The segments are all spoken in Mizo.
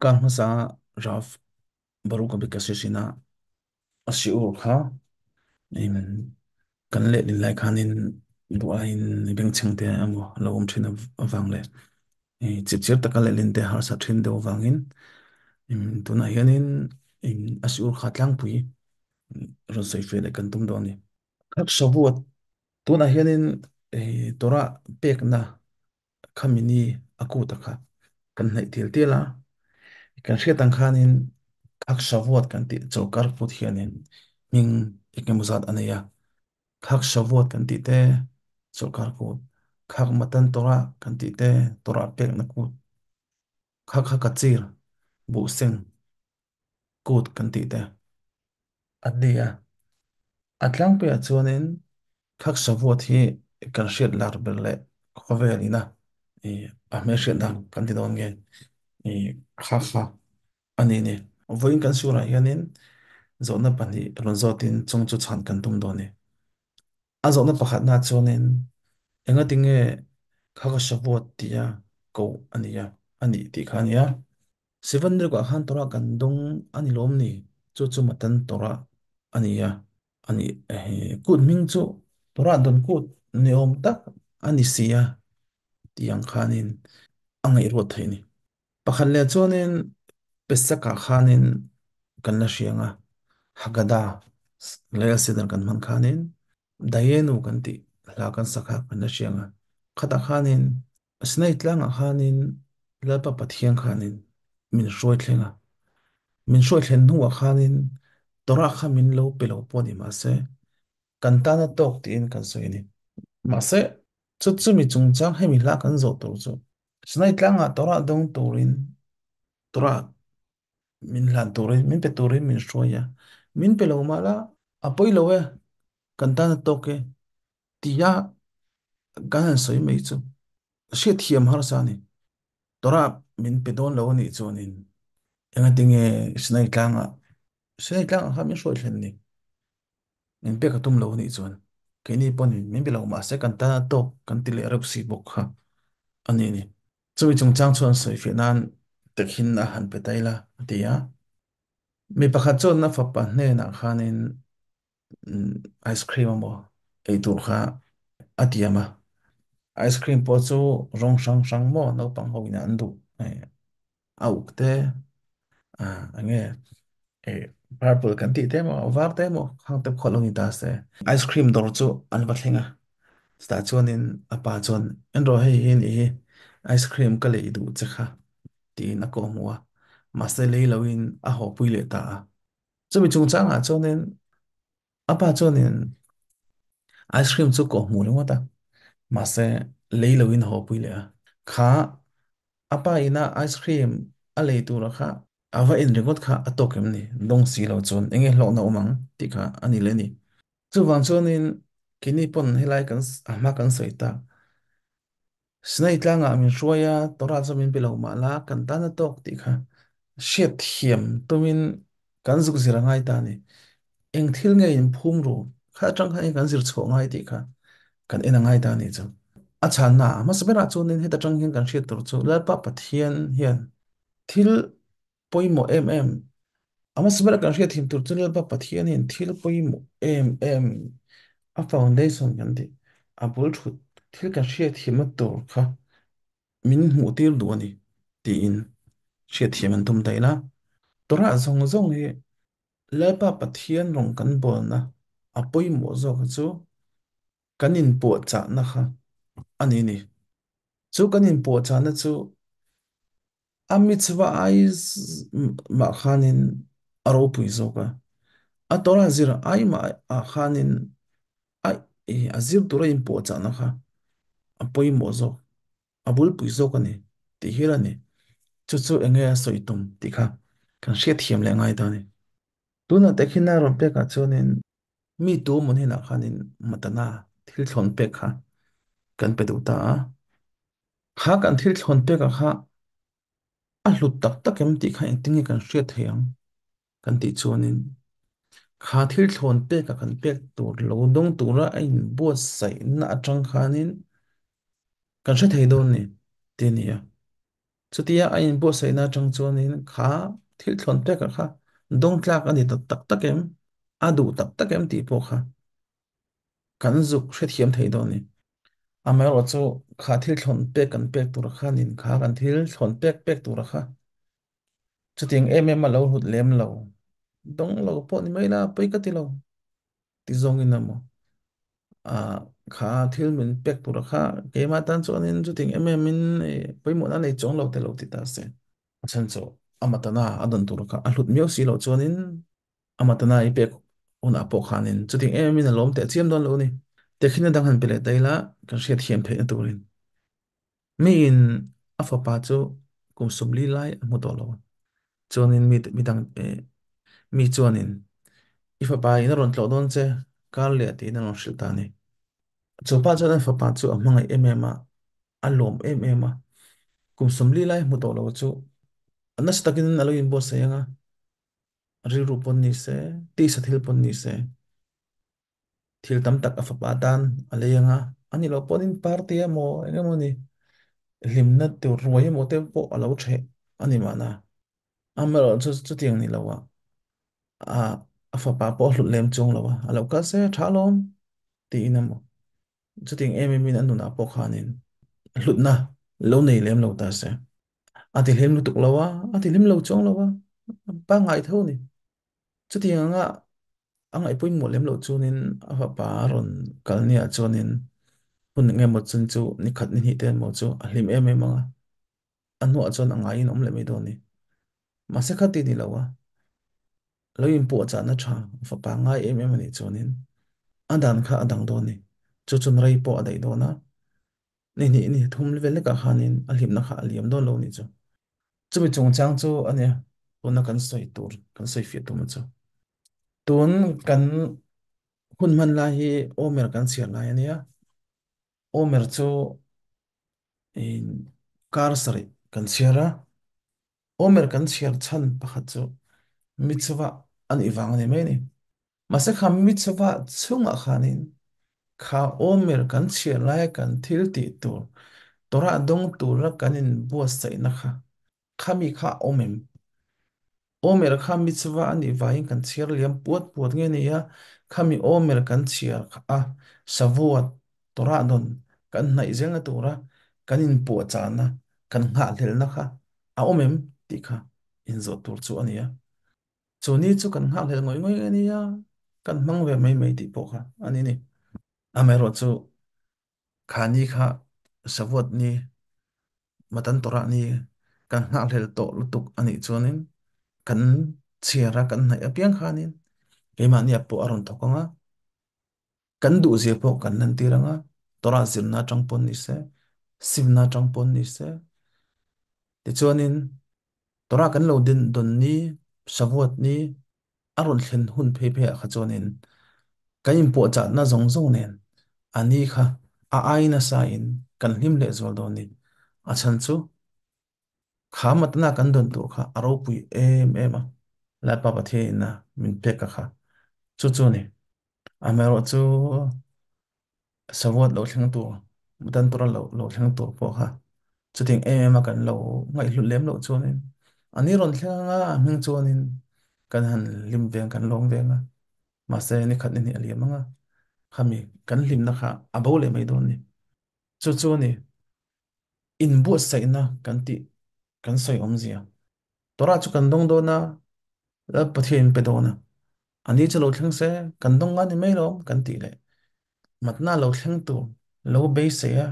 Kar hmasa Rav Baruch Abecassis ina a siur kha kan lehlin lai khanin duh aiin bengchheng te emaw lo awm thin avang leh chipchiar taka lehlin te harsa thin deuh avangin tunah hianin a siur kha tlangpui rawn sawi fe leh kan tum dawn a ni. Khak Shavuot tunah hianin Torah pekna khami ni a kut a kha kan hnaih tial tial a, kan hriat ang khanin Khak Shavuot kan tih chawlhkar kut hianin hming engemaw zat a nei a, Khak Shavuot kan tih te chawlhkar kut, Khak Matan Torah kan tih te Torah pekna kut, Khak Hakachir buhseng kut kan tih te a ni a. A tlangpuiah chuanin Khak Shavuot hi kan hriat lar ber leh khawvel ina a hmelhriat dan kan ti dawn nge kha kha a ni ni. Vawiin kan surah hianin zawhna pahnih rawn zawtin chung chu chhan kan tum dawn a ni. A zawhna pakhatna chuanin engatinge Khak Shavuot tia koh a ni a, a nih tih kha a ni a. Sivan rilruah khan Torah kan dawng a ni lawm ni? Chu chu Matan Torah a ni a, a ni kut hming chu Torah dawn kut ni awm tak a ni si a tih ang khanin a ngaihruat theih a ni. Pakhat leh chuanin Pesach-ah khanin kan la hriang a, Haggadah leh Seder kan hman khanin Dayenu kan tih hla kan sak kha kan la hriang a, khatah khanin Sinai tlangah khanin Lalpa Pathian khanin min hruai thleng a, min hruai thlen hnuah khanin Torah kha min lo pe lo pawh a ni mahse kan tana tawk tiin kan sawi a ni. Mahse, chu chumi chungchang hemi hla kan zawh tur chu Sinai tlangah Torah dawng turin Torah min hlan turin min pe turin min hruai a, min pe lo mah la a pawi lo e, kan tana tawk e tia kan han sawi mai chu hriatthiam harsa a ni. Torah min pe dawn lo a nih chuanin engatinge Sinai tlangah Sinai tlangah khan min hruai thlen ni? Min pek a tum lo a nih chuan keini pawhin min pe lo mahse kan tana tawk kan ti leh reuh si bawk kha a ni ni. Chumi chungchang chuan sawifiah nan tekhin a han pe ta ila a ti a. Mi pakhat chuan a fapa hnenah khanin ice cream emaw ei tur kha a tiam a, ice cream pawh chu rawng hrang hrang maw naupang ho in an duh a uk te eng nge purple kan tih te emaw a var te emaw khang te pawh lo ni ta se. Ice cream dawr chu an va thleng a, chutah chuanin a pa chuan en rawh hei hi nih hi ice cream ka lei duh che kha tiin a kawhhmuh a, mahse lei loin a haw pui leh ta a. Chumi chungchangah chuanin a pa chuanin ice cream chu kawh hmuh ringawt a, mahse lei loin haw pui leh a. Kha a pa ina ice cream a lei tura kha a va en ringawt kha a tawk em ni? Dawng si lo chuan enge hlawhna awm ang tih kha a ni leh a ni. Chuvang chuanin keini pawn helai kan a hma kan sawi tak Sinai tlangah min hruai a, Torah chu min pe lo mah la, kan tan a tawk tih kha hriatthiam tumin kan zuk zir a ngai ta a ni. Eng thil nge in phum ru? Kha atang khan eng kan zir chhuah ngai tih kha kan en a ngai ta a ni chu. A chhanna a hmasa berah chuanin heta tang hian kan hriat tur chu Lalpa Pathian hian thil pawimawh em em a hmasa berah kan hriatthiam tur chu Lalpa Pathian hian thil pawimawh em em a foundation kan tih a bul thut thil kan hriatthiamna tur kha min hmuh tir duh a ni tiin hriatthiam an tum ta ila. Torah zawng zawng hi Lalpa Pathian rawng kan bawlna a pawimawh zawk chu kan inpuahchahna kha a ni ni. Chu kan inpuahchahna chu A mitzvah ai mah khanin a ropui zawk a, a Torah zir ai mah ah khanin a a zir tura inpuahchahna kha a pawimawh zawk, a bulpui zawk a ni tih hial a ni. Chu chu eng nge a sawi tum tih kha kan hriatthiam leh ngai ta a ni. Tunah te khi na rawn pekah chuanin mi tu maw hnenah khanin matana thil thlawn pek kha kan pe duh ta a. Kha kan thil thlawn pekah kha a hlut tak tak em tih kha engtin nge kan hriat thei ang kan tih chuanin kha thil thlawn pekah kan pek tur lo dawng tura a inbuatsaihna atang khanin kan hre thei dawn ni tih a ni a. Chutia a inbuatsaihna atang chuanin kha thil thlawn peka kha dawng tlak a ni ta tak tak em, a duh tak tak em tih pawh kha kan zuk hrethiam thei dawn a ni. Amaherawhchu kha thil thlawn pek kan pek tura khanin kha kan thil thlawn pek pek tura kha chutiang em em a lo hlut lem lo, dawng lo pawh ni mai la pawi ka ti lo ti zawngin emaw kha thil min pek tura kha keimah tan chuanin chutiang em em in pawimawhna nei chuang lo te lo ti ta se. A chhan chu a matana a dawn tur kha a hlut miau si loh chuanin a matana i pek hunah pawh khanin chutiang em em in a lawm teh chiam dawn lo a ni. Tehkhinna dang han pe leh ta ila kan hriatthiam theihna turin. Miin a fapa chu kum 40 lai a hmu tawh lo a, chuanin mi midang mi chuanin i fapa in a rawn tlawh dawn che kar leh tiin a rawn hrilh ta a ni. Chu pa chuan a fapa chu a hmangaih em em a, a lawm em em a, kum 40 lai hmu tawh lo chu nasa takin a lo inbuatsaih ang a, rilru pawn ni se, tisa thil pawn ni se, thil tam tak a fapa tan a lei ang a, a nih loh pawhin party emaw eng emaw ni hlimna tur ruai emaw te pawh a lo ṭheh a ni mahna. Amaherawhchu chutiang ni lo a, a fapa pawh a hlut lem chuang lo a, a lo kal se tha alawm tiin emaw chutiang em em in a nunah pawh khanin hlutna lo nei lem lo ta se. A ti hlim lutuk lo a, a ti hlim lo chuang lo a, pangngai tho a ni. Chutiang anga a ngaihpawimawh lem loh chuanin a fapa a rawn kal nia chuanin hun eng emaw chun chu ni khat ni hnih te emaw chu a hlim em em ang a, a hnuah chuan a ngaiin a awm leh mai dawn a ni. Mahse kha ti ni lo a, lo inpuahchahna tha a fapa ngai em em a nih chuanin a dan kha a dang dawn a ni. Chu chuan rei pawh a daih dawn a, ni hnih ni thum vel lekah khanin a hlimna kha a liam dawn lo a nih chu. Chumi chungchang chu a nia tuna kan sawi tur kan sawi fiah tum chu. Tun kan hun hman lai hi Omer kan chhiar lai a nia. Omer chu in kar sarih kan chhiar a. Omer kan chhiar chhan pakhat chu mitzvah a nih vang a ni mai a ni. Mahse kha mitzvah chungah khanin kha Omer kan chhiar laia kan thil tih tur Torah dawng tura kan inbuatsaihna kha khami kha a awm em? Omer kha mitzvah a nih vangin kan chhiar liam puat puat nge ni a, khami Omer kan chhiar kha a Shavuot Torah dawn kan hnaih zelna tura kan inpuahchahna, kan nghahhlelhna kha a awm em tih kha inzawh tur chu a ni a. Chu ni chu kan nghahhlelh ngawih ngawih nge ni a, kan hmang ve mai mai tih pawh kha a ni ni. Amaherawhchu kha ni kha Shavuot ni Matan Torah ni kan nghahhlelh tawh lutuk a nih chuanin kan chhiar a, kan hnaih apiang khanin keimahni ah pawh a rawn thawk ang a, kan duhzia pawh kan lantir ang a, Torah zirna atang pawn ni se, simna atang pawn ni se, tichuanin Torah kan lo din dawn ni, Shavuot ni, a rawn thlen hun phei phei ah kha chuanin kan inpuahchahna zawng zawng nen a ni kha a ai nasa in kan hlim leh zual dawn ni. A chhan chu kha matna kan dawn tur kha a ropui em em a, Lalpa Pathian in a min pek a kha chu chu a ni. Amaherawhchu Shavuot lo thleng tur, Matan Torah lo lo thleng tur pawh kha chutiang em em a kan lo ngaihhlut lem loh chuanin a ni rawn thleng anga a hming chuanin kan han hlim veng kan lawm veng a, mahse ni khat ni hnih a liam anga khami kan hlimna kha a bo leh mai dawn a ni. Chu chu a ni inbuatsaihna kan tih kan sawi awmzia. Torah chu kan dawng dawn a, Lal Pathian in pe dawn a, a ni chu lo thleng se kan dawng nga ni mai lawm kan tih leh matna lo thleng tur lo beisei a,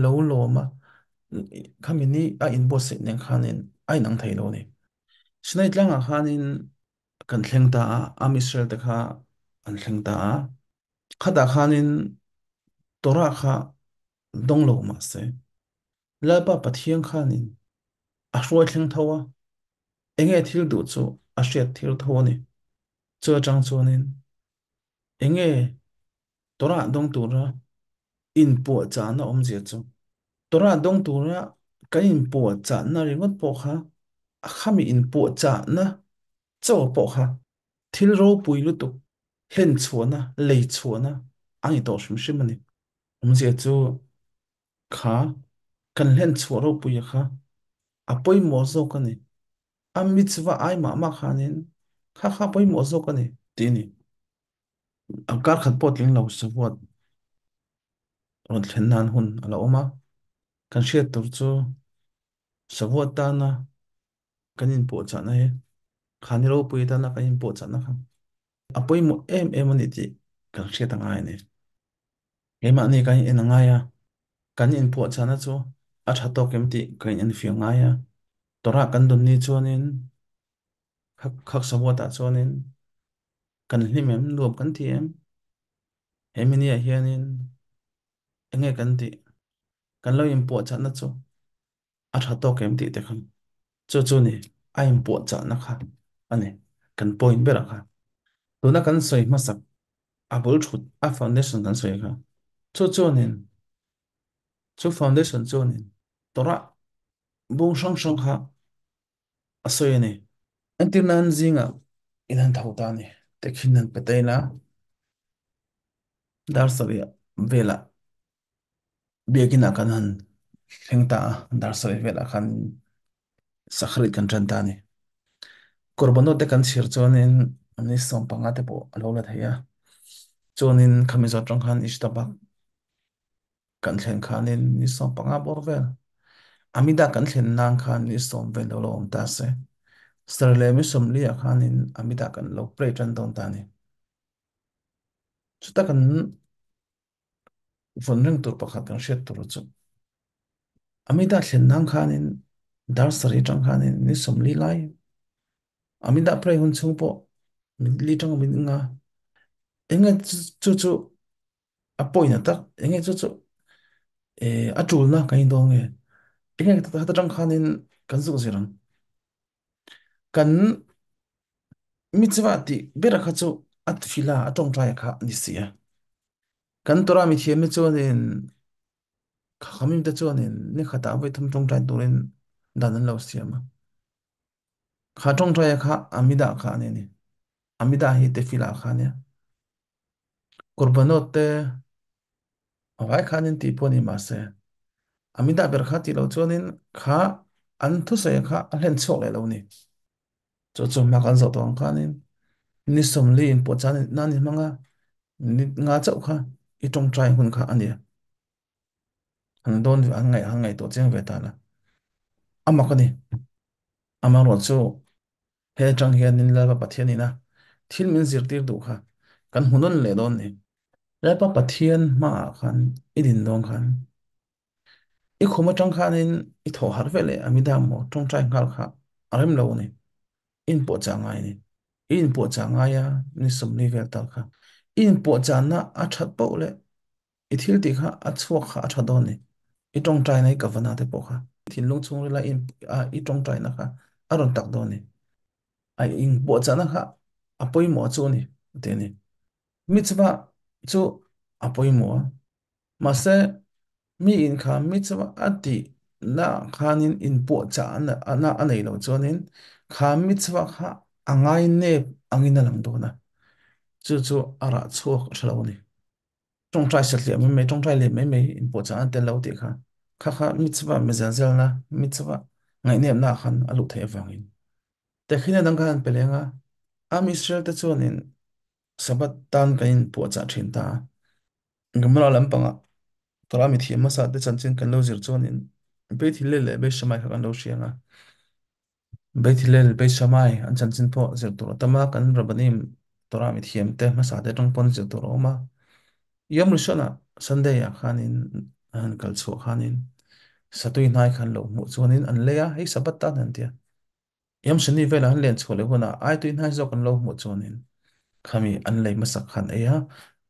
lo lawm a, khami ni a inbuatsaih nen khanin a inang thei lo a ni. Sinai tlangah khanin kan thleng ta a, Am Israel te kha an thleng ta a, khatah khanin Torah kha dawng lo mah se Lalpa Pathian khanin a hruai thleng tho a, enge thil duh chu a hriat thil tho a ni. Chu atang chuanin enge Torah dawng tura inpuahchahna awmzia chu Torah dawng tura kan inpuahchahna ringawt pawh kha a khami inpuahchahna chaw pawh kha thil ropui lutuk hlenchhuahna, leichhuahna a ni tawh hrim hrim a ni. Awmzia chu kha kan hlenchhuah ropuia kha. A pawimawh zawk a ni. A mitzvah ai mah mah khanin kha kha pawimawh zawk a ni tih a ni. A kar khat pawh tling lo Shavuot rawn thlen nan hun a lo awm a. Kan hriat tur chu Shavuot tana kan inpuahchahna hi khani ropui tana kan inpuahchahna kha a pawimawh em em a ni tih kan hriat a ngai a ni. Keimahni kan in en a ngai a, kan inpuahchahna chu a tha tawk em tih kan inenfiah ngai a. Torah kan dawn ni chuanin khak Shavuot-ah chuanin kan hlim em, nuam kan ti em? He mini-ah hianin eng nge kan tih? Kan lo inpuahchahna chu a tha tawk em tih te kha chu chu ni a inpuahchahna kha a ni kan point berah kha. Tuna kan sawi hmasak a bul thut a foundation kan sawi kha chu chuanin chu foundation chuanin Torah bung hrang hrang kha a sawi a ni. Entir nan zingah in han tho ta a ni. Tekhin han pe ta ila dar sarih velah biakinah kan han thleng ta a, dar sarih velah khan sakharit kan tan ta a ni. Korbanot te kan chhir chuanin ni 15 te pawh a lo la thei a, chuanin khami zawt tang khan Ishtabak kan thlen khanin ni 15 bawr vel Amida kan thlen nan khan ni 10 vel lo lo awm ta se. Sarih leh mi 40 ah khanin Amida kan lo pray tan dawn ta a ni. Chuta kan vawn reng tur pakhat kan hriat tur chu Amida thlen nan khanin dar sarih atang khanin ni 40 lai Amida pray hun chhung pawh li tang min nga enge chu chu a pawina tak enge chu chu a tulna kan in dawn nge enge hata tang khanin kan zuk zirang kan mitzvah tih bera kha chu a tefila a tawngtai kha a ni si a. Kan Torah mi thiam hi chuanin khamim te chuanin ni khatah voi thum tawngtai turin dan an lo siam a. Kha tawngtai kha amida kha ani ni. Amida hi tefila kha ania. Korbanot te avai khanin tih pawh ni mahse amida ber kha tih loh chuanin kha an thusawi kha a hlen chhuak leh lo ni. Chu chu hma kan zawh tawh ang khanin ni 40 in pawh chan nan i hmang a, ni nga chauh kha i tawngtai hun kha a ni a. Han dawn an ngaih han ngaih tawh chiang ve ta la. A mak a ni. Amaherawhchu he atang hianin Lalpa Pathian ina thil min zirtir duh kha kan hmu nawn leh dawn ni. Lalpa Pathian hmaah khan i din dawn khan i khum atang khanin i thawh harh ve leh Amida maw tawngtai nghal kha a rem lo a ni. I inpuahchah ngai a ni. I inpuahchah ngai a ni 40 vel tal kha. I inpuahchahna a that poh leh i thil tih kha a chhuak kha a tha dawn a ni. I tawngtaina i kavana te pawh kha thinlung chhungrila i tawngtaina kha a rawn tak dawn a ni. A inpuahchahna kha a pawimawh chu a ni a ti a ni. Mitzvah chu a pawimawh a, mahse mi in kha mitzvah a tih na khanin inpuahchah a nei loh chuanin kha mitzvah kha a ngai nep angin a lang dawn a, chu chu a rah chhuak a tha lo a ni. Tawngtai satliah mai mai, tawngtai leh mai mai inpuahchah an tel lo tih kha kha kha mitzvah mizelzelna, mitzvah ngaihnepna ah khan a luh theih avangin. Tehkhina dang khan an pe leng a, Am Israel te chuanin Sabbath tan kan inpuahchah thin ta a. Gemara lampangah Torah mithiam hmasa te chanchin kan lo zir chuanin Beit Hillel leh Beit Shammai kha kan lo hria ang a. Beit Hillel, Beit Shammai an chanchin pawh zir tur a tam a, kan Rabbanim Torah mithiam te hmasa te atang pawn zir tur a awm a. Yom Rishon-ah Sunday ah khanin an han kal chhuah khanin satui hnai khan lo hmuh chuanin an lei a, hei Sabbath tan an ti a. Yom Shani velah an len chhuah leh hunah ai tui hnai zawk an lo hmuh chuanin khami an lei hmasak khan ei a,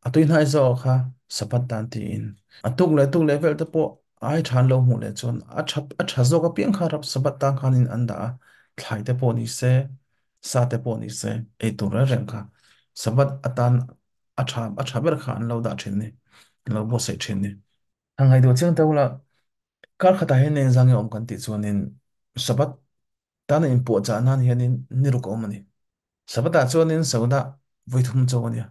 a tui hnai zawk kha Sabbath tan tiin a tuk leh tuk leh vel te pawh ai tha an lo hmuh leh chuan a tha a tha zawk apiang kha rap Sabbath tan khanin an dah a, thlai te pawh ni se, sa te pawh ni se ei tur reng reng kha Sabbath atan a tha a tha ber kha an lo dah thin a ni, an lo buatsaih thin a ni. Han ngaihtuah chiang teuh la, kar khatah hian engzang nge awm kan tih chuanin Sabbath tana inpuahchah nan hianin ni ruk a awm a ni. Sabbath-ah chuanin Saudah vawi thum cho a nia.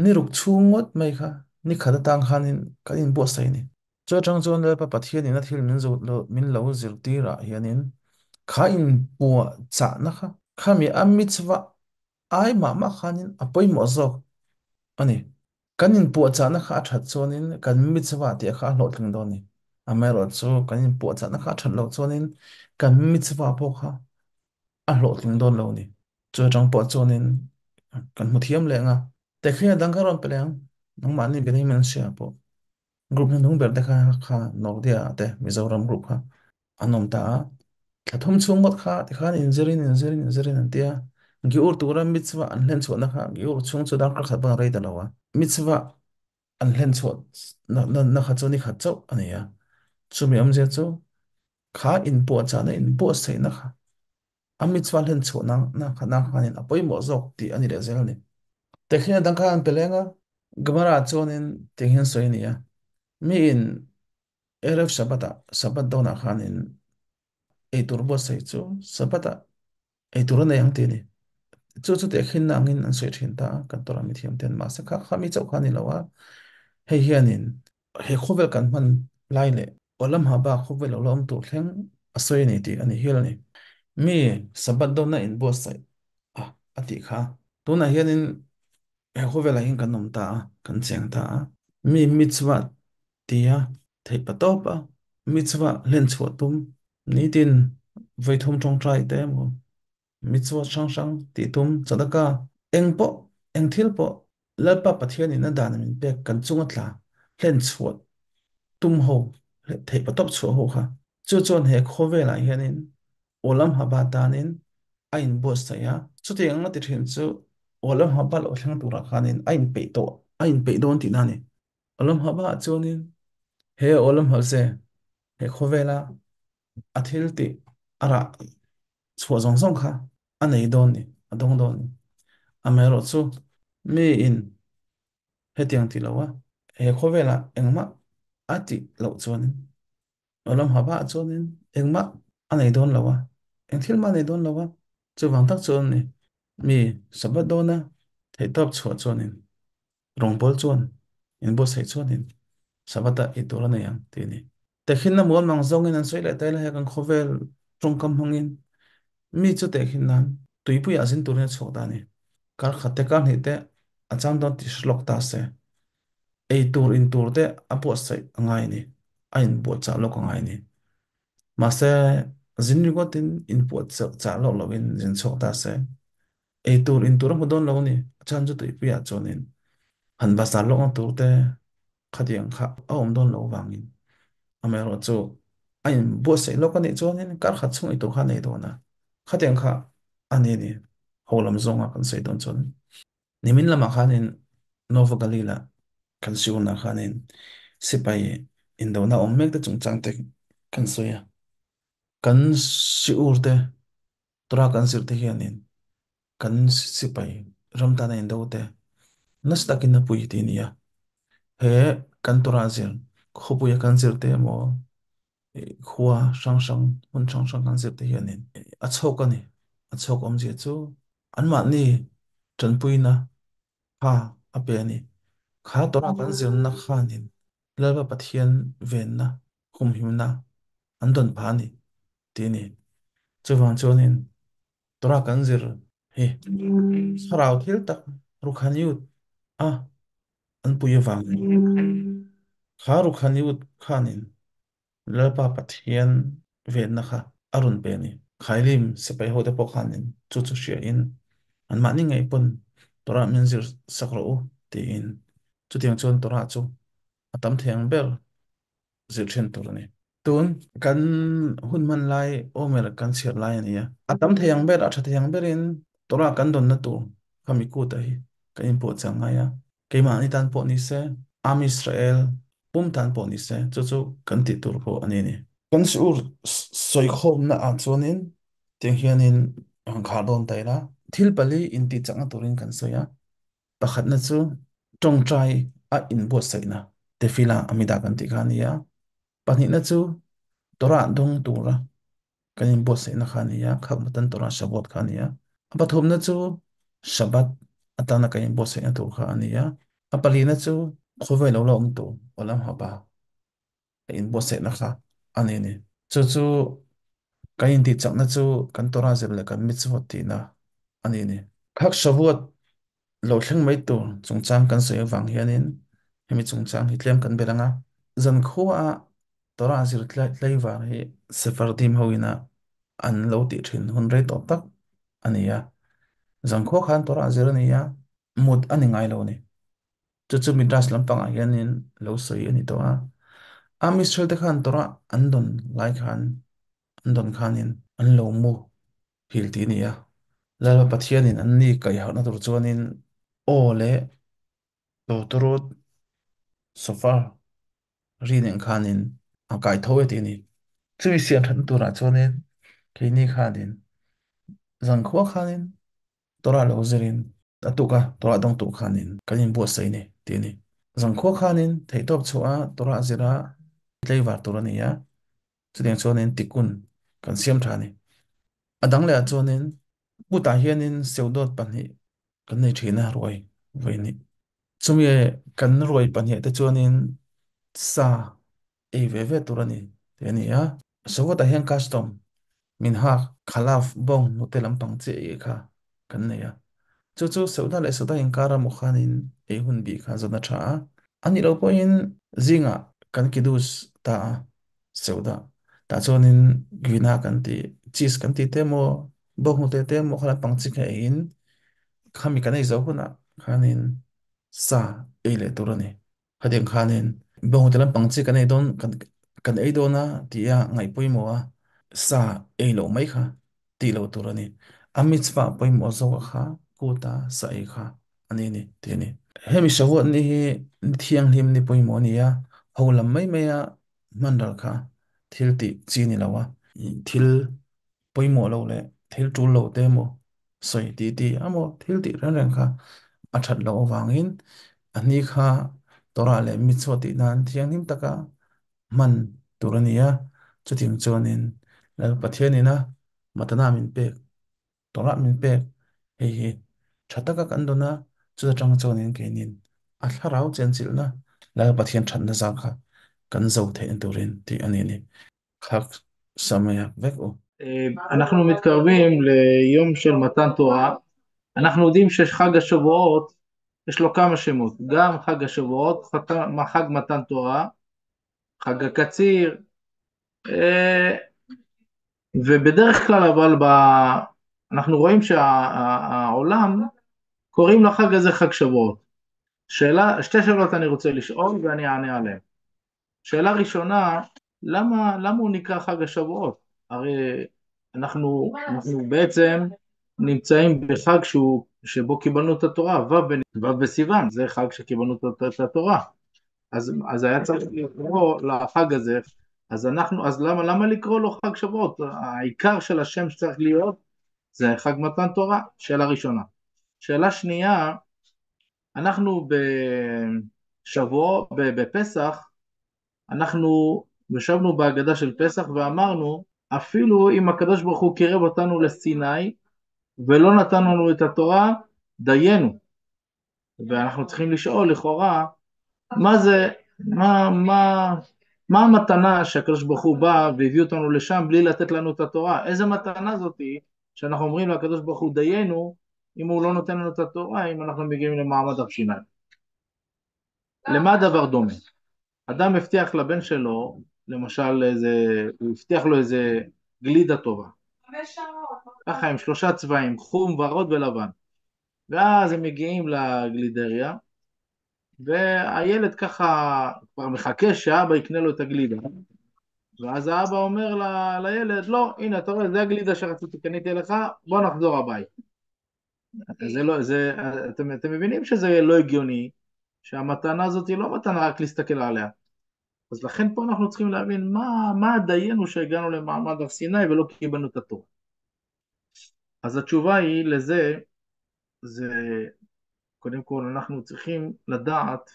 Ni ruk chhung ngawt mai kha ni khat atang khanin kan inbuatsaih a ni. Chu atang chuan Lalpa Pathianin a thil min lo zirtirah hianin Kha inpuahchahna kha khami a mitzvah ai mah mah khanin a pawimawh zawk a ni. Kan inpuahchahna kha a that chuanin kan mitzvah tih kha a hlawhtling dawn a ni. Amaherawhchu kan inpuahchahna kha a that loh chuanin kan mitzvah pawh kha a hlawhtling dawn lo a ni. Chu atang pawh chuanin kan hmu thiam leh ang a. Tehkhian a dang kha rawn pe leh ang. Nangmahni Benjamin an hria pawh group hnuhnung ber te kha kha Nordia te Mizoram group kha an awm ta a. Thla thum chhung ngawt kha tikhan inzirin inzirin inzirin an ti a. Giur tura mitzvah an hlen chhuahna kha giur chhung chu darkar khat pawn a rei ta lo a. Mitzvah an hlen chhuah na kha chu ni khat chauh a ni a. Chumi awmzia chu kha inpuahchahna inbuatsaihna kha a mitzvah hlen chhuahna na kha na khanin a pawimawh zawk tih a ni leh zel a ni. Tehkhin a dang kha an pe leng a. Gemara chuanin tiang hian sawi a ni a, Miin Erev Shabbat-ah, Shabbat dawnah khanin eitur buatsaih chu Shabbat-ah eitur a nei ang tih a ni. Chu chu tehkhinna angin an sawi thin ta a, kan Torah mithiam ten. Mahse kha kha mi chauh kha a ni lo a, hei hianin he khawvel kan hman lai leh Olam Haba khawvel lo la awm tur thleng a sawi a ni tih a ni hial a ni. Mi Shabbat dawna inbuatsaih a a tih kha. Tunah hianin he khawvelah hian kan awm ta a, kan cheng ta a. Mi mitzvah tia theih pa tawp a, mitzvah hlen chhuah tum nitin vawithum tawngtai te emaw mitzvah hrang hrang tih tum tzedakah eng pawh eng thil pawh Lalpa Pathianin a dan min pek kan chunga tla hlen chhuah tum ho theih pa tawp chhuah ho kha chu chuan he khawvelah hianin Olam Haba tanin a inbuatsaih a, chutiang a ti thin chu Olam Haba lo thleng turah khanin a inpeih tawh a inpeih dawn tihna a ni. Olam Haba ah chuanin he Olam Haze he khawvela a thil tih a rah chhuah zawng zawng kha a nei dawn ni, a dawng dawn ni. Amaherawhchu miin hetiang ti lo a, he khawvelah engmah a tih loh chuanin Olam Haba ah chuanin engmah a nei dawn lo a, eng thil mah a nei dawn lo a, chuvang tak chuan ni mi Sabbath dawna theihtawp chhuah chuanin Rawngbawl chuan inbuatsaih chuanin Sabbath-ah ei tur a nei ang tih a ni. Tehkhinna mualmang zawngin an sawi leh ta ila he kan khawvel tawngkam hmangin mi chu tehkhin nan tuipuiah zin turin a chhuak ta a ni. Kar khat te kar hnih te a chang dawn tih hre lawk ta se ei tur in tur te a buatsaih a ngai a ni, a inbuatchah lawk a ngai a ni. Mahse zin ringawtin inbuatchah lawk loin zin chhuak ta se Ei tur in tur a hmu dawn lo a ni. A chhan chu tuipuiah chuanin han bazar lawkna tur te khatiang kha a awm dawn lo vangin amaherawh chu a inbuatsaih lawk a nih chuanin kar khat chhung ei tur kha a nei dawn a, khatiang kha a ni a ni. Ho lam zawnga kan sawi dawn chuan nimin lamah khanin Nova Galil-a kan siurna khanin sipai indona awm mek te chungchang te kan sawi a, kan siur te Torah kan zir te hianin kan sipai ram tana indo te nasa takin a pui tih a ni a. He kan Torah zir khawpuia kan zir te emaw khua hrang hrang hmun hrang hrang kan zir te hianin a chhawk a ni. A chhawk awmzia chu anmahni tanpuina kha a pe a ni. Kha Torah kan zirna khanin Lalpa Pathian venna humhimna an dawn phah a ni tih a ni. Chuvang chuanin Torah kan zir hi thlarau thil tak Rukhaniut a an pui avangin kha Rukhaniut khanin Lalpa Pathian venna kha a rawn pe a ni. Khailim sipai hote pawh khanin chu chu hriain anmahni ngei pawn Torah min zir sak rawh u tiin chutiang chuan Torah chu a tam thei ang ber zir thin tur a ni. Tun kan hun hman lai Omer kan chhiar lai a ni a. A tam thei ang ber, a tha thei ang berin Torah kan dawnna tur kha mi kut ah hi kan inpawh chiang ngai a. Keimahni tan pawh ni se, Am Israel pum tan pawh ni se, chu chu kan tih tur pawh a ni a ni. Kan siur sawikhawmna ah chuanin tiang hianin han khar dawn ta ila. Thil pali intihchakna turin kan sawi a. Pakhatna chu tawngtai a inbuatsaihna, tefila amida kan tih kha a ni a. Pahnihna chu Torah dawng tura kan inbuatsaihna kha a ni a, Khakmatan Torah Shavuot kha a ni a. A pathumna chu Shabbat atana kan inbuatsaihna tur kha a ni a. A palina chu khawvel lo la awm tur, Olam Haba, a inbuatsaihna kha a ni a ni. Chu chu. Kan intihchakna chu kan Torah zir leh kan mitzvot tihna a ni ni. Khak Shavuot lo thleng mai tur chungchang kan sawi avang hianin hemi chungchang hi tlem kan belh ang a. Zankhua Torah zir tlaivar hi Sephardim hoina an lo tih thin hun rei tawh tak a ni a. Zankhua khan Torah zir a ni a, mut a ni ngai lo a ni. Chu chu Midrash lampangah hianin lo sawi a ni tawh a. Am Israel te khan Torah an dawn lai khan an dawn khanin an lo mu hil tih a ni a. Lalpa Pathianin an ni kaihharhna tur chuanin aw leh tawtawrawt shofar ri nen khanin a kai tho e tih a ni. Chumi siam thatna turah chuanin keini khanin zankhua khanin Torah lo zirin a tuk a, Torah dawng tur khanin kan inbuatsaih ni tih a ni. Zankhua khanin theihtawp chhuah a Torah zira tleivar tur a ni a, chutiang chuanin tikun kan siam tha a ni. A dang lehah chuanin kutah hianin seudawt pahnih kan nei thin a, ruai vawi hnih. Chumi kan ruai pahnih te chuanin sa ei ve ve tur a ni tih a ni a. Sawtah hian custom min hak khalaf bawng hnute lampang chiah ei kha kan nei a. Chu chu Seuda leh Seuda inkar a maw khanin ei hun bih kha zawn a tha a. A nih loh pawhin zingah kan kiddush ta a Seuda tah chuanin gvina kan ti cheese kan ti te maw bawng hnute te maw kha lampang chi kha eiin khami kan ei zo hunah khanin sa ei leh tur a ni. Khatiang khanin bawnghnute lampang chi kan ei dawn kan kan ei dawn a tih a ngaih pawimawh a, sa ei loh mai kha tih loh tur a ni. A mitzvah pawimawh zawk a kha kuta sa ei kha a ni ni tih a ni. Hemi Shavuot ni hi ni thianghlim ni pawimawh a ni a, ho lam mai maia hman ral kha thil tih chi ni lo a, thil pawimawh lo leh thil tul lo te emaw sawi tih tih emaw thil tih reng reng kha a that loh avangin a ni kha Torah leh mitzvot tih nan thianghlim taka hman tur a ni a. Chutiang chuanin Lal Pathianina matana min pek, Torah min pek hei hi tha taka kan dawn a, chuta tang chuanin keinin a thlarau chenchilhna Lal Pathian thatna zar kha kan zo theihna turin tih a ni a ni. Khak Sameach vek u. אנחנו מתקרבים ליום של מתן תורה. אנחנו יודעים שחג השבועות, יש לו כמה שמות, גם חג השבועות, חג מתן תורה, חג הקציר, ובדרך כלל אבל אנחנו רואים שהעולם קוראים לחג הזה חג שבועות. שתי שאלות אני רוצה לשאול ואני אענה עליהן. שאלה ראשונה, למה הוא נקרא חג השבועות? הרי אנחנו בעצם נמצאים בחג שבו קיבלנו את התורה, ו' בסיוון, זה חג שקיבלנו את התורה. אז היה צריך לקרוא לחג הזה, אז למה לקרוא לו חג שבועות? העיקר של השם שצריך להיות, זה חג מתן תורה, שאלה ראשונה. שאלה שנייה, אנחנו בפסח, אנחנו ישבנו בהגדה של פסח ואמרנו, אפילו אם הקדוש ברוך הוא קירב אותנו לסיני, ולא נתן לנו את התורה, דיינו. ואנחנו צריכים לשאול לכאורה, מה המתנה שהקדוש ברוך הוא בא והביא אותנו לשם בלי לתת לנו את התורה? איזה מתנה זאת היא שאנחנו אומרים לקדוש ברוך הוא דיינו, אם הוא לא נותן לנו את התורה, אם אנחנו מגיעים למעמד הר סיני. למה הדבר דומה? אדם הבטיח לבן שלו, למשל, הוא הבטיח לו איזה גלידה טובה. ככה עם 3 צבעים, חום, ורוד ולבן. ואז הם מגיעים לגלידריה, והילד ככה כבר מחכה שאבא יקנה לו את הגלידה. ואז האבא אומר לילד, לא, הנה, אתה רואה, זה הגלידה שרציתי, קניתי לך, בוא נחזור הבית. זה לא, זה, אתם, אתם מבינים שזה לא הגיוני, שהמתנה הזאת היא לא מתנה רק להסתכל עליה. אז לכן פה אנחנו צריכים להבין מה דיינו שהגענו למעמד הר סיני ולא קיבלנו את התורה. אז התשובה היא לזה, זה קודם כל אנחנו צריכים לדעת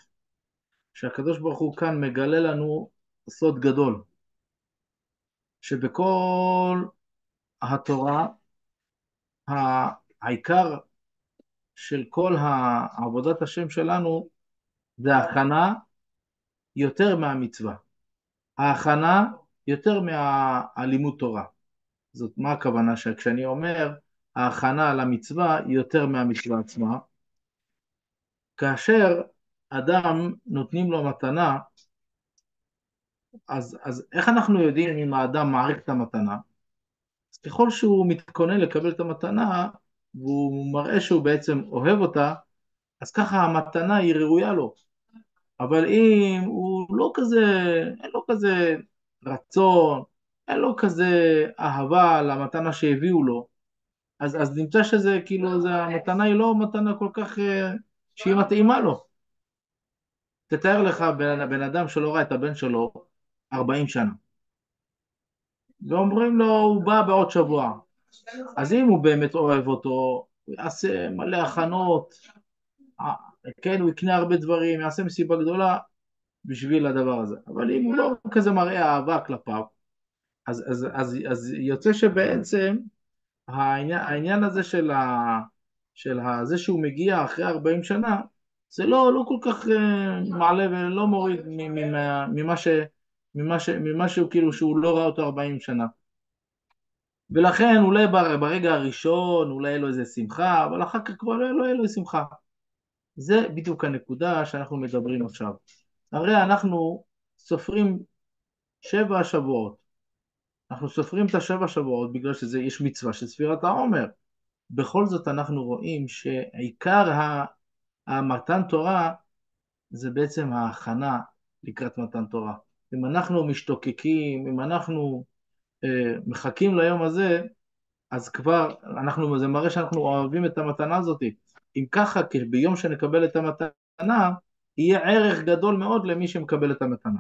שהקדוש ברוך הוא כאן מגלה לנו סוד גדול, שבכל התורה העיקר של כל עבודת השם שלנו זה הכנה יותר מהמצווה, ההכנה יותר מהלימוד תורה. זאת מה הכוונה שכשאני אומר ההכנה למצווה היא יותר מהמצווה עצמה? כאשר אדם נותנים לו מתנה, אז איך אנחנו יודעים אם האדם מעריך את המתנה? אז ככל שהוא מתכונן לקבל את המתנה, והוא מראה שהוא בעצם אוהב אותה, אז ככה המתנה היא ראויה לו. אבל אם הוא לא כזה, אין לו כזה רצון, אין לו כזה אהבה למתנה שהביאו לו, אז נמצא שזה כאילו, זה, המתנה היא לא מתנה כל כך שהיא מתאימה לו. תתאר לך בן אדם שלא ראה את הבן שלו 40 שנה, ואומרים לו הוא בא בעוד שבוע, אז אם הוא באמת אוהב אותו, הוא יעשה מלא הכנות, כן, הוא יקנה הרבה דברים, יעשה מסיבה גדולה בשביל הדבר הזה. אבל אם הוא לא כזה מראה אהבה כלפיו, אז יוצא שבעצם העניין הזה של זה שהוא מגיע אחרי 40 שנה, זה לא כל כך מעלה ולא מוריד ממה שהוא כאילו שהוא לא ראה אותו 40 שנה. ולכן אולי ברגע הראשון, אולי יהיה לו איזה שמחה, אבל אחר כך כבר לא יהיה לו שמחה. זה בדיוק הנקודה שאנחנו מדברים עכשיו. הרי אנחנו סופרים 7 שבועות. אנחנו סופרים את 7 שבועות בגלל שזה יש מצווה של ספירת העומר. בכל זאת אנחנו רואים שעיקר המתן תורה זה בעצם ההכנה לקראת מתן תורה. אם אנחנו משתוקקים, אם אנחנו מחכים ליום הזה, אז כבר אנחנו, זה מראה שאנחנו אוהבים את המתנה הזאת. אם ככה, כי ביום שנקבל את המתנה, יהיה ערך גדול מאוד למי שמקבל את המתנה.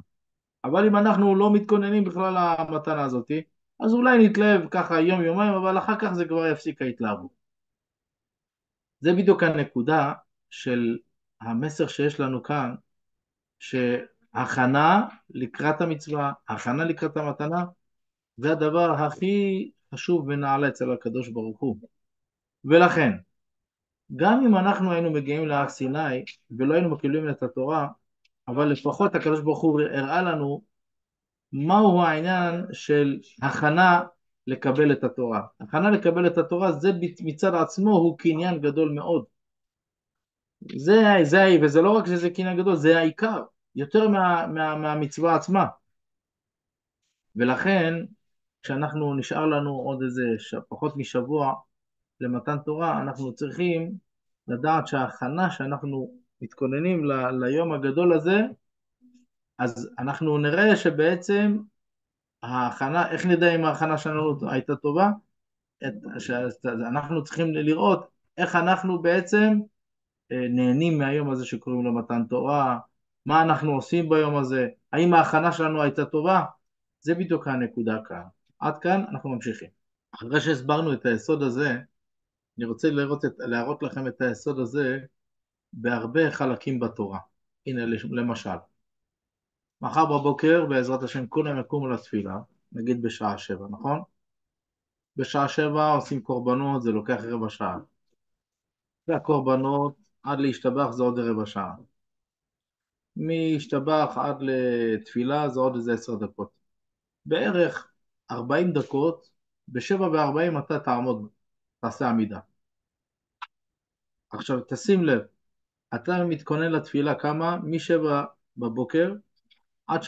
אבל אם אנחנו לא מתכוננים בכלל למתנה הזאת, אז אולי נתלהב ככה יום יומיים, אבל אחר כך זה כבר יפסיק ההתלהבות. זה בדיוק הנקודה של המסר שיש לנו כאן, שהכנה לקראת המצווה, הכנה לקראת המתנה, זה הדבר הכי חשוב ונעלה אצל הקדוש ברוך הוא. ולכן, גם אם אנחנו היינו מגיעים להר סיני ולא היינו מקבלים את התורה, אבל לפחות הקדוש ברוך הוא הראה לנו מהו העניין של הכנה לקבל את התורה. הכנה לקבל את התורה זה מצד עצמו הוא קניין גדול מאוד. וזה לא רק שזה קניין גדול, זה העיקר, יותר מהמצווה עצמה. ולכן, כשאנחנו נשאר לנו עוד איזה פחות משבוע למתן תורה, אנחנו צריכים לדעת שההכנה שאנחנו מתכוננים ליום הגדול הזה, אז אנחנו נראה שבעצם ההכנה, איך נדע אם ההכנה שלנו הייתה טובה? אנחנו צריכים לראות איך אנחנו בעצם נהנים מהיום הזה שקוראים לו מתן תורה, מה אנחנו עושים ביום הזה, האם ההכנה שלנו הייתה טובה? זה בדיוק הנקודה כאן. עד כאן אנחנו ממשיכים. אחרי שהסברנו את היסוד הזה, אני רוצה להראות לכם את היסוד הזה בהרבה חלקים בתורה. הנה למשל, מחר בבוקר בעזרת השם כולם יקומו לתפילה, נגיד בשעה 7, נכון? בשעה 7 עושים קורבנות, זה לוקח רבע שעה. והקורבנות עד להשתבח זה עוד רבע שעה. מהשתבח עד לתפילה זה עוד איזה 10 דקות. בערך 40 דקות, בשבע וארבעים אתה תעמוד, תעשה עמידה. עכשיו תשים לב, אתה מתכונן לתפילה כמה? מ7 בבוקר עד 7:40.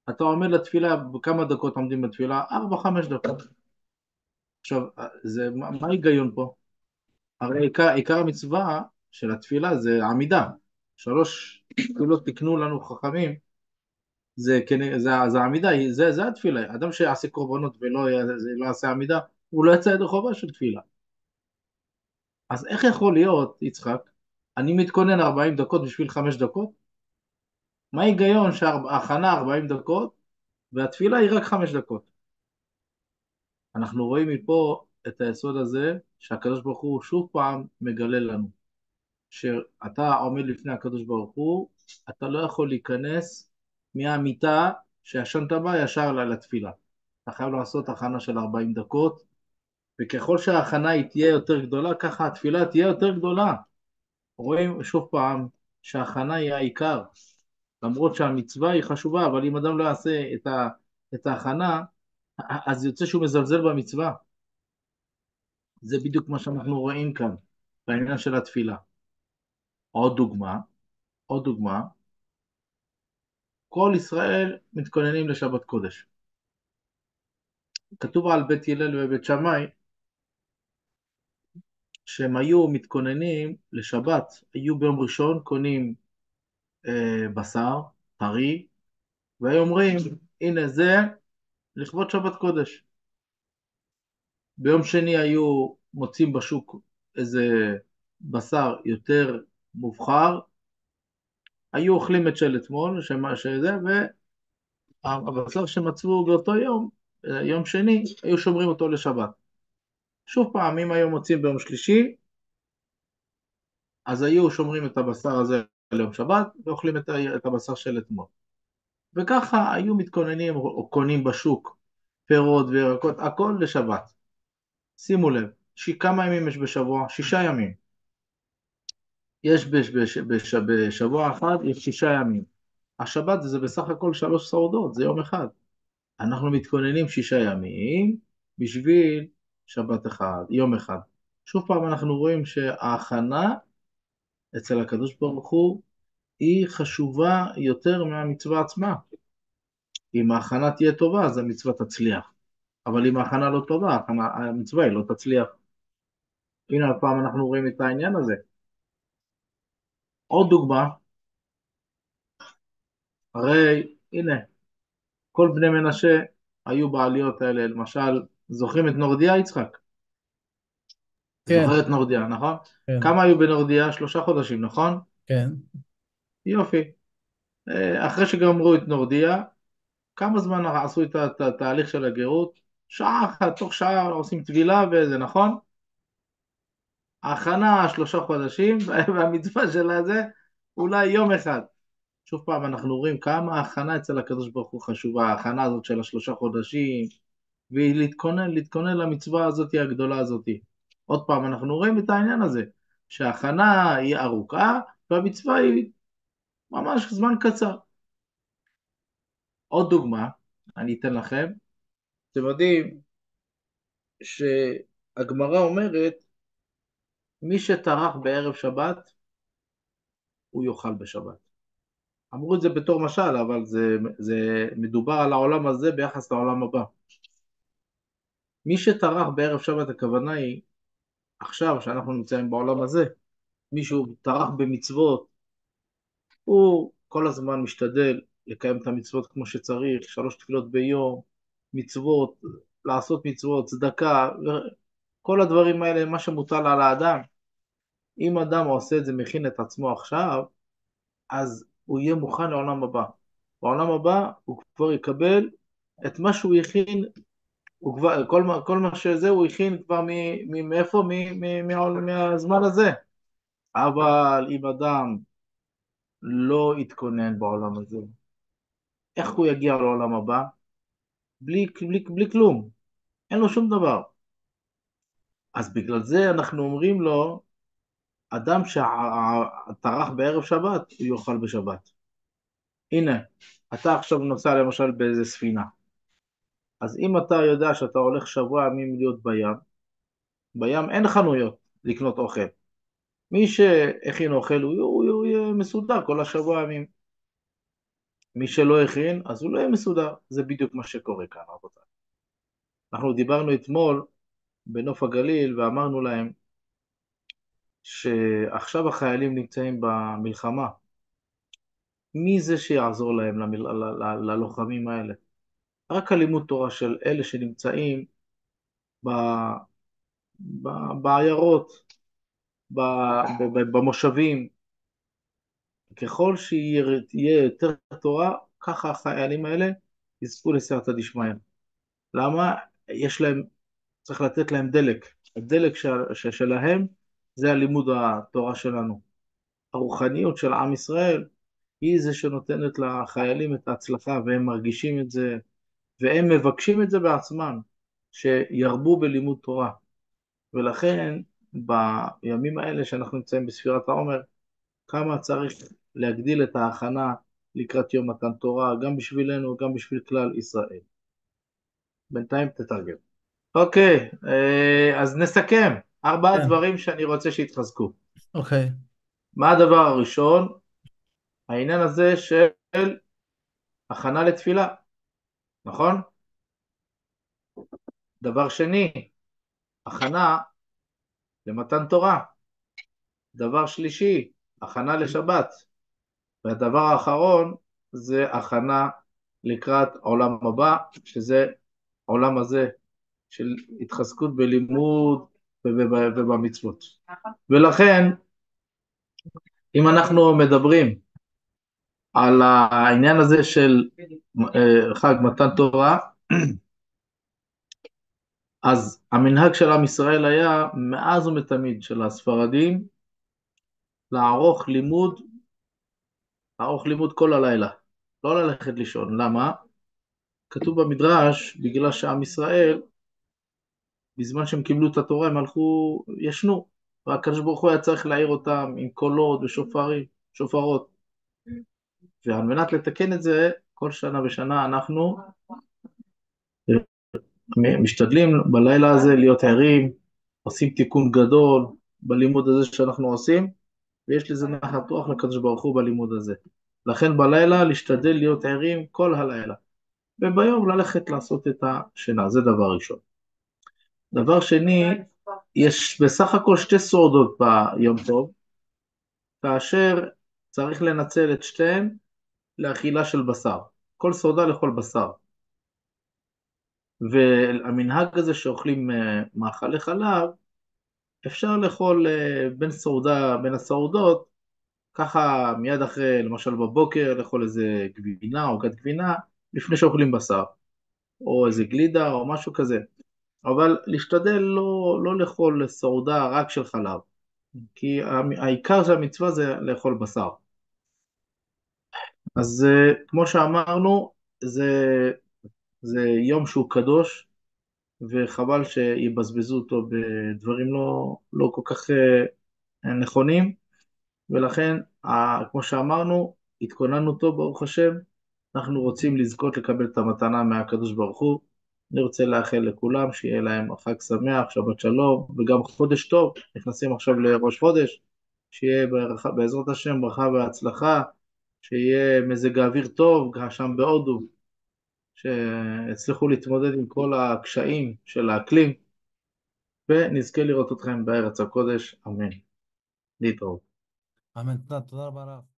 אתה עומד לתפילה, כמה דקות עומדים בתפילה? 4-5 דקות. עכשיו, מה ההיגיון פה? הרי עיקר המצווה של התפילה זה עמידה. 3 תפילות תקנו לנו חכמים, זה העמידה, זה התפילה. אדם שיעשה קורבנות ולא לא יעשה עמידה, הוא לא יצא ידי חובה של תפילה. אז איך יכול להיות, יצחק, אני מתכונן 40 דקות בשביל 5 דקות? מה ההיגיון שההכנה 40 דקות והתפילה היא רק 5 דקות? אנחנו רואים מפה את היסוד הזה שהקדוש ברוך הוא שוב פעם מגלה לנו, שאתה עומד לפני הקדוש ברוך הוא, אתה לא יכול להיכנס מהמיטה שישנת בה ישר לתפילה. אתה חייב לעשות הכנה של 40 דקות, וככל שההכנה היא תהיה יותר גדולה, ככה התפילה תהיה יותר גדולה. רואים שוב פעם שההכנה היא העיקר, למרות שהמצווה היא חשובה, אבל אם אדם לא יעשה את ההכנה, אז יוצא שהוא מזלזל במצווה. זה בדיוק מה שאנחנו רואים כאן, בעניין של התפילה. עוד דוגמה, עוד דוגמה, כל ישראל מתכוננים לשבת קודש. כתוב על בית הלל ובית שמאי, שהם היו מתכוננים לשבת, היו ביום ראשון קונים בשר, טרי, והיו אומרים, הנה זה לכבוד שבת קודש. ביום שני היו מוצאים בשוק איזה בשר יותר מובחר, היו אוכלים את של אתמול, שזה, והבשר שמצאו באותו יום, יום שני, היו שומרים אותו לשבת. שוב פעם, אם היו מוצאים ביום שלישי, אז היו שומרים את הבשר הזה ליום שבת, ואוכלים את הבשר של אתמול. וככה היו מתכוננים או קונים בשוק פירות וירקות, הכל לשבת. שימו לב, כמה ימים יש בשבוע? 6 ימים. יש בשבוע אחד, יש 6 ימים. השבת זה בסך הכל 3 סעודות, זה יום אחד. אנחנו מתכוננים 6 ימים בשביל שבת אחד, יום אחד. שוב פעם אנחנו רואים שההכנה אצל הקדוש ברוך הוא היא חשובה יותר מהמצווה עצמה. אם ההכנה תהיה טובה, אז המצווה תצליח. אבל אם ההכנה לא טובה, המצווה היא לא תצליח. הנה הפעם אנחנו רואים את העניין הזה. עוד דוגמה, הרי הנה, כל בני מנשה היו בעליות האלה, למשל, זוכרים את נורדיה, יצחק? כן. זוכר את נורדיה, נכון? כן. כמה היו בנורדיה? 3 חודשים, נכון? כן. יופי. אחרי שגמרו את נורדיה, כמה זמן עשו את התהליך של הגרות? שעה אחת, תוך שעה עושים טבילה וזה, נכון? ההכנה 3 חודשים, והמצווה של הזה, אולי יום אחד. שוב פעם, אנחנו רואים כמה ההכנה אצל הקדוש ברוך הוא חשובה, ההכנה הזאת של 3 חודשים, ולהתכונן, להתכונן למצווה הזאת הגדולה הזאת. עוד פעם, אנחנו רואים את העניין הזה, שההכנה היא ארוכה, והמצווה היא ממש זמן קצר. עוד דוגמה, אני אתן לכם, אתם יודעים שהגמרא אומרת, מי שטרח בערב שבת, הוא יאכל בשבת. אמרו את זה בתור משל, אבל זה מדובר על העולם הזה ביחס לעולם הבא. מי שטרח בערב שבת, הכוונה היא, עכשיו שאנחנו נמצאים בעולם הזה, מישהו טרח במצוות, הוא כל הזמן משתדל לקיים את המצוות כמו שצריך, 3 תפילות ביום, מצוות, לעשות מצוות, צדקה, כל הדברים האלה, מה שמוטל על האדם. אם אדם עושה את זה, מכין את עצמו עכשיו, אז הוא יהיה מוכן לעולם הבא. בעולם הבא הוא כבר יקבל את מה שהוא הכין, הוא כבר, כל מה, כל מה שזה הוא הכין כבר מאיפה? מהזמן הזה. אבל אם אדם לא יתכונן בעולם הזה, איך הוא יגיע לעולם הבא? בלי כלום. אין לו שום דבר. אז בגלל זה אנחנו אומרים לו, אדם שטרח בערב שבת, הוא יאכל בשבת. הנה, אתה עכשיו נוסע למשל באיזה ספינה. אז אם אתה יודע שאתה הולך שבוע ימים להיות בים, בים אין חנויות לקנות אוכל. מי שהכין אוכל, הוא יהיה מסודר כל השבוע ימים. מי שלא הכין, אז הוא לא יהיה מסודר. זה בדיוק מה שקורה כאן, רבותיי. אנחנו דיברנו אתמול בנוף הגליל ואמרנו להם שעכשיו החיילים נמצאים במלחמה. מי זה שיעזור להם ללוחמים האלה? רק הלימוד תורה של אלה שנמצאים בעיירות, במושבים. ככל שיהיה יותר תורה, ככה החיילים האלה יזכו לסייעתא דשמיא. למה? צריך לתת להם דלק. הדלק שלהם זה הלימוד התורה שלנו. הרוחניות של עם ישראל היא זה שנותנת לחיילים את ההצלחה, והם מרגישים את זה, והם מבקשים את זה בעצמם, שירבו בלימוד תורה. ולכן בימים האלה שאנחנו נמצאים בספירת העומר, כמה צריך להגדיל את ההכנה לקראת יום מתן תורה, גם בשבילנו, גם בשביל כלל ישראל. בינתיים תתרגם. אוקיי, אז נסכם. ארבעה כן. דברים שאני רוצה שיתחזקו. אוקיי. מה הדבר הראשון? העניין הזה של הכנה לתפילה, נכון? דבר שני, הכנה למתן תורה. דבר שלישי, הכנה לשבת. והדבר האחרון זה הכנה לקראת העולם הבא, שזה העולם הזה של התחזקות בלימוד ובמצוות. ולכן, אם אנחנו מדברים על העניין הזה של חג מתן תורה, אז המנהג של עם ישראל היה מאז ומתמיד של הספרדים, לערוך לימוד כל הלילה, לא ללכת לישון. למה? כתוב במדרש, בגלל שעם ישראל, בזמן שהם קיבלו את התורה, הם הלכו, ישנו, והקדוש ברוך הוא היה צריך להעיר אותם עם קולות ושופרים, שופרות. ועל מנת לתקן את זה, כל שנה ושנה אנחנו משתדלים בלילה הזה להיות ערים, עושים תיקון גדול בלימוד הזה שאנחנו עושים, ויש לזה נחת רוח לקדוש ברוך הוא בלימוד הזה. לכן בלילה להשתדל להיות ערים כל הלילה, וביום ללכת לעשות את השינה, זה דבר ראשון. דבר שני, יש בסך הכל שתי סעודות ביום טוב, כאשר צריך לנצל את שתיהן לאכילה של בשר, כל סעודה לאכול בשר. והמנהג הזה שאוכלים מאכלי חלב, אפשר לאכול בין הסעודות, ככה מיד אחרי, למשל בבוקר, לאכול איזה גבינה או עוגת גבינה, לפני שאוכלים בשר, או איזה גלידה או משהו כזה. אבל להשתדל לא לאכול סעודה רק של חלב, כי העיקר של המצווה זה לאכול בשר. אז כמו שאמרנו, זה יום שהוא קדוש, וחבל שיבזבזו אותו בדברים לא כל כך נכונים, ולכן, כמו שאמרנו, התכוננו טוב, ברוך השם, אנחנו רוצים לזכות לקבל את המתנה מהקדוש ברוך הוא. אני רוצה לאחל לכולם שיהיה להם חג שמח, שבת שלום, וגם חודש טוב, נכנסים עכשיו לראש חודש, שיהיה בעזרת השם ברכה והצלחה, שיהיה מזג האוויר טוב, גם שם בהודו, שהצליחו להתמודד עם כל הקשיים של האקלים, ונזכה לראות אתכם בארץ הקודש, אמן. להתראות. אמן, תודה רבה רב.